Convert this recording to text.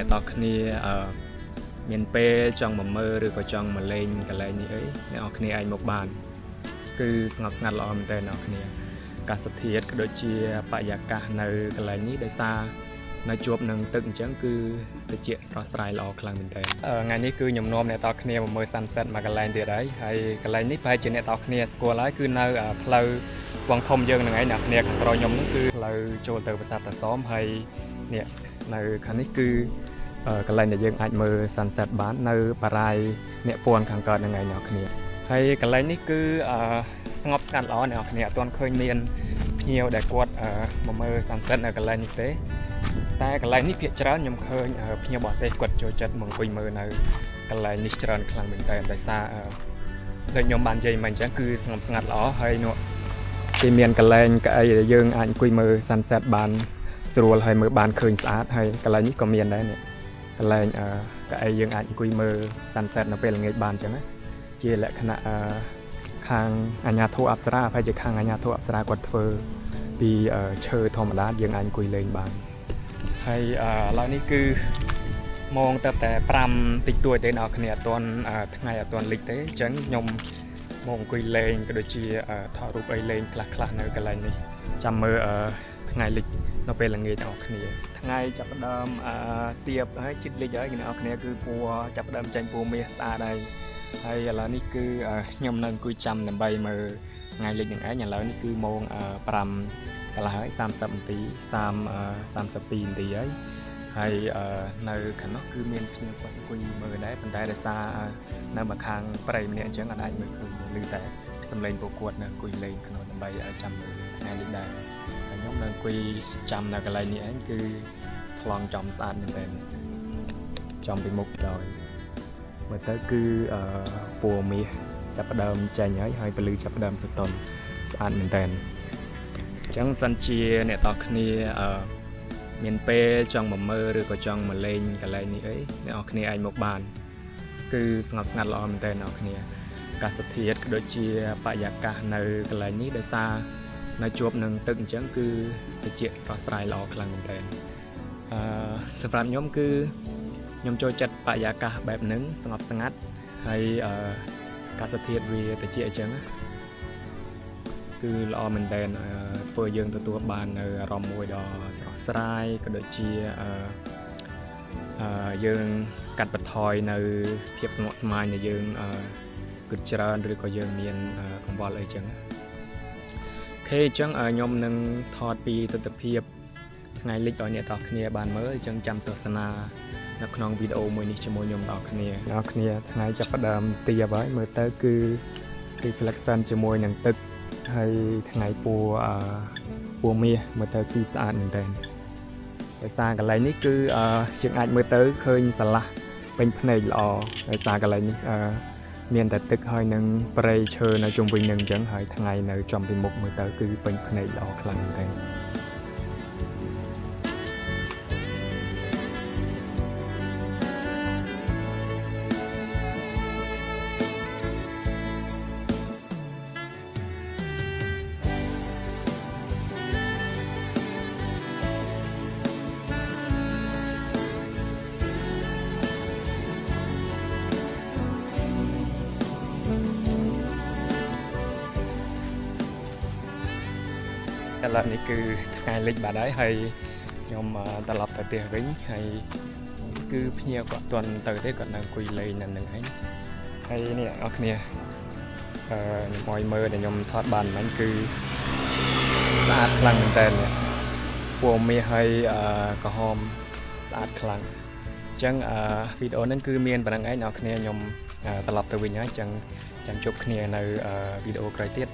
អ្នកតគ្នាអឺមានពេលចង់មកមើលឬក៏ចង់មកលេងកន្លែងនេះអីអ្នកនរគ្នាអាចមកបានគឺស្ងប់ស្ងាត់ល្អមែនតើអ្នកនរគ្នាអាកាសធាតុក៏ដូចជាបរិយាកាសនៅកន្លែងនេះដោយសារនៅជាប់នឹងទឹកអញ្ចឹងគឺត្រជាក់ស្រស់ស្រាយល្អខ្លាំងមែនតើថ្ងៃនេះគឺខ្ញុំនាំអ្នកតគ្នាមកមើល sunset មួយកន្លែងទៀតហើយហើយកន្លែងនេះប្រហែលជាអ្នកតគ្នាស្គាល់ហើយគឺនៅផ្លូវវងធំយើងហ្នឹងឯងអ្នកគ្នាខាងក្រោយខ្ញុំហ្នឹងគឺផ្លូវចូលទៅប្រាសាទតាសោមហើយនេះនៅខាងនេះគឺកន្លែងដែលយើងអាចមើល sunset បាននៅបារាយអ្នកពួនខាងកើតហ្នឹងឯងអ្នកគ្នាហើយកន្លែងនេះគឺស្ងប់ស្ងាត់ល្អអ្នកគ្នាអត់ទាន់ឃើញមានភ្ញៀវដែលគាត់មកមើល sunset នៅកន្លែងនេះទេ តែកន្លែងនេះភាគច្រើនខ្ញុំឃើញភ្ញៀវបរទេសគាត់ចូលចិត្តមកអង្គុយមើលនៅកន្លែងនេះច្រើនខ្លាំងមែនតើដោយសារដូចខ្ញុំបាននិយាយមកអញ្ចឹងគឺស្ងប់ស្ងាត់ល្អហើយនោះគេមានកន្លែងកៅអីដែលយើងអាចអង្គុយមើល sunset បានស្រួលហើយមើលបានឃើញស្អាតហើយកន្លែងនេះក៏មានដែរនេះកន្លែងកៅអីយើងអាចអង្គុយមើល sunset នៅពេលល្ងាចបានអញ្ចឹងណាជាលក្ខណៈខាងអាជ្ញាធរអប្សរាប្រហែលជាខាងអាជ្ញាធរអប្សរាគាត់ធ្វើពីឈើធម្មតាយើងអាចអង្គុយលេងបាន ហើយឥឡូវនេះគឺម៉ោងទៅតែ5តិចតួចទេអ្នកគ្នាអត់ទាន់ថ្ងៃអត់ទាន់លិចទេអញ្ចឹងខ្ញុំមកអង្គុយលេងក៏ដូចជាថតរូបអីលេងខ្លះខ្លះៗនៅកន្លែងនេះចាំមើលថ្ងៃលិចនៅពេលល្ងាចអ្នកគ្នាថ្ងៃចាប់ផ្ដើមទៀបហើយជិតលិចហើយអ្នកគ្នាគឺពណ៌ចាប់ផ្ដើមចេញពណ៌មាសស្អាតហើយហើយឥឡូវនេះគឺខ្ញុំនៅអង្គុយចាំដើម្បីមើលថ្ងៃលិចនឹងឯងឥឡូវនេះគឺម៉ោង5កន្លះហើយ30នាទី30 32នាទីហើយហើយនៅខាងនោះគឺមានភ្ញៀវគាត់អង្គុយមើលដែរប៉ុន្តែដោយសារនៅមកខាងព្រៃម្នាក់អញ្ចឹងអត់អាចមើលឃើញឮតែសំឡេងពួកគាត់នៅអង្គុយលេងក្នុងដើម្បីឲ្យចាំមើលថ្ងៃលិចដែរហើយខ្ញុំនៅអង្គុយចាំនៅកន្លែងនេះឯងគឺប្លង់ចំស្អាតមែនទែនចំពីមុខដោយមើលទៅគឺពណ៌មាសចាប់ផ្ដើមចេញហើយហើយពលឺចាប់ផ្ដើមសតុនស្អាតមែនទែន អញ្ចឹងសិនជាអ្នកតគ្នាមានពេលចង់មកមើលឬក៏ចង់មកលេងកន្លែងនេះអីអ្នកនរគ្នាអាចមកបានគឺស្ងប់ស្ងាត់ល្អមែនតើអ្នកនរគ្នាអាកាសធាតុក៏ដូចជាបរិយាកាសនៅកន្លែងនេះដោយសារនៅជាប់នឹងទឹកអញ្ចឹងគឺត្រជាក់ស្រស់ស្រាយល្អខ្លាំងមែនតើសម្រាប់ខ្ញុំគឺខ្ញុំចូលចិត្តបរិយាកាសបែបហ្នឹងស្ងប់ស្ងាត់ហើយអាកាសធាតុវាត្រជាក់អញ្ចឹងណា គឺល្អមែនទែនធ្វើយើងទទួលបាននៅអារម្មណ៍មួយដ៏ស្រស់ស្រាយក៏ដូចជាអឺអឺយើងកាត់បន្ថយនៅភាពស្មុគស្មាញដែលយើងគិតច្រើនឬក៏យើងមានកង្វល់អីចឹងណាOK អញ្ចឹងខ្ញុំនឹងថតពីទស្សនភាពថ្ងៃលិចឲ្យអ្នកទាំងគ្នាបានមើលអញ្ចឹងចាំទស្សនានៅក្នុងវីដេអូមួយនេះជាមួយខ្ញុំទាំងគ្នាអ្នកគ្នាថ្ងៃចាប់ផ្ដើមទៀបហើយមើលទៅគឺ reflection ជាមួយនឹងទឹក ហើយថ្ងៃពណ៌ពណ៌មាសមើលទៅគឺស្អាតមែនទែនដោយសារកន្លែងនេះគឺយើងអាចមើលទៅឃើញស្រឡះពេញភ្នែកល្អដោយសារកន្លែងនេះមានតែទឹកហើយនឹងព្រៃឈើនៅជុំវិញនឹងអញ្ចឹងហើយថ្ងៃនៅចំពីមុខមើលទៅគឺពេញភ្នែកល្អខ្លាំងមែនទែន ឥឡូវនេះគឺថ្ងៃលិចបាត់ហើយហើយខ្ញុំត្រឡប់ទៅផ្ទះវិញហើយគឺភ្ញៀវគាត់អត់ទាន់ទៅទេគាត់នៅអង្គុយលេងនៅនឹងឯងហើយនេះអ្នកនរគ្នាខ្ញុំឲ្យមើលដែលខ្ញុំថតបានមិញគឺស្អាតខ្លាំងមែនតើនេះពណ៌មាសហើយក្រហមស្អាតខ្លាំងអញ្ចឹងវីដេអូហ្នឹងគឺមានប៉ុណ្្នឹងឯងអ្នកនរគ្នាខ្ញុំត្រឡប់ទៅវិញហើយអញ្ចឹងចាំជួបគ្នានៅវីដេអូក្រោយទៀត។